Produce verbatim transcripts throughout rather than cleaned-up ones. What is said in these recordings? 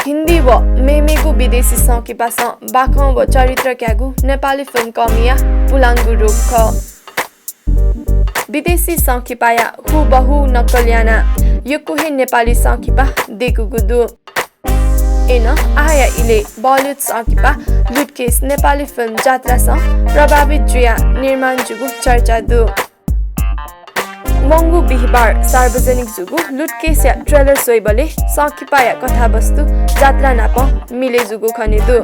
हिन्दी व मेमेगु विदेशी संकिपासं बाखं व चरित्र क्याःगु नेपाली फिल्म कमिया पुलांगु रूप खः। विदेशी संकिपाया हुबहु नक्कल यानाः यक्व हे नेपाली संकिपा दय्‌कूगु दु। अय्‌नं आःया इलय् बलिउड संकिपा लुटकेस नेपाली फिल्म जात्रासं प्रभावित जुयाः निर्माण जूगु चर्चा दु। वंगु बिहिबार सार्वजनिक जूगु लुटकेसया trailer स्वइबलय् संकिपाया कथावस्तु जात्रा नाप मिले जूगु खने दु।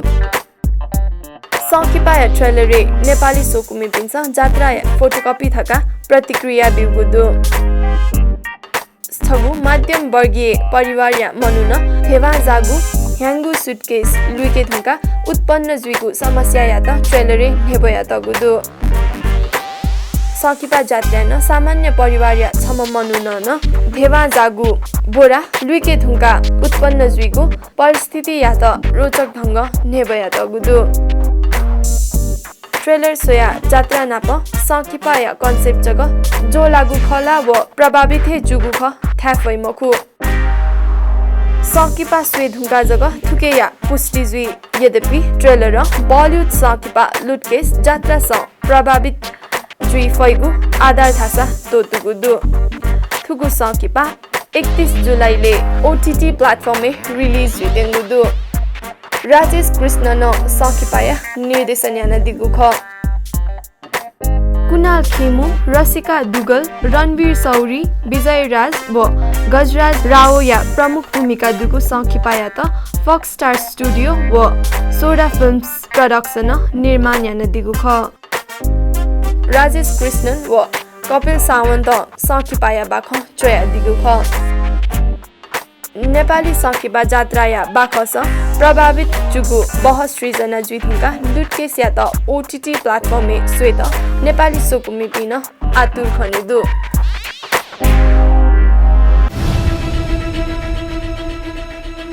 संकिपाया trailer-य् नेपाली स्वकुमिपिन्सं जात्राया photocopy थकाः प्रतिक्रिया ब्यूगु दु। छगू मध्यम वर्गीय परिवारया मनुखं ध्यबा जाःगु ह्याउँगु suitcase लुइके धुंकाः उत्पन्न जुइगु समस्यायात trailer-य् न्ह्यब्वयातःगु दु। संकिपा जात्राय् नं सामान्य परिवारया छम्ह मनुखं नं ध्यबा जाःगु बोरा लुइके धुंकाः उत्पन्न जुइगु परिस्थितियात रोचक ढंगं न्ह्यब्वयातःगु दु। Trailer स्वयाः जात्रा नाप संकिपाया concept जक ज्वःलाःगु खः ला व प्रभावित हे जूगु खः धाये फइ मखु। संकिपा स्वये धुंकाः जक थुकिया पुष्टि जुइ। यद्यपि trailer-ं बलिउड संकिपा लुटकेस जात्रासं प्रभावित जुइ फइगु आधार धाःसा त्वःतूगु दु। थुगु संकिपा एकतीस जुलाईलय् OTT platform-य् release जुइत्यंगु दु। राजेश कृष्णनं संकिपाया निर्देशन यानादीगु खः। कुणाल खेमु, रसिका दुग्गल, रणवीर शौरी, विजय राज व गजराज रावया प्रमुख भूमिका दुगु संकिपायात Fox Star Studio व सोडा Films Production-ं निर्माण यानादीगु खः। राजेश कृष्णन व कपिल सावन्तं संकिपाया बाखं च्वयादीगु खः। नेपाली संकिपा जात्राया बाखंसं प्रभावित जूगु बहस सृजना जुइ धुंकाः लुटकेसयात OTT platform-य् स्वयेत नेपाली स्वकुमिपिं नं आतुर खने दु।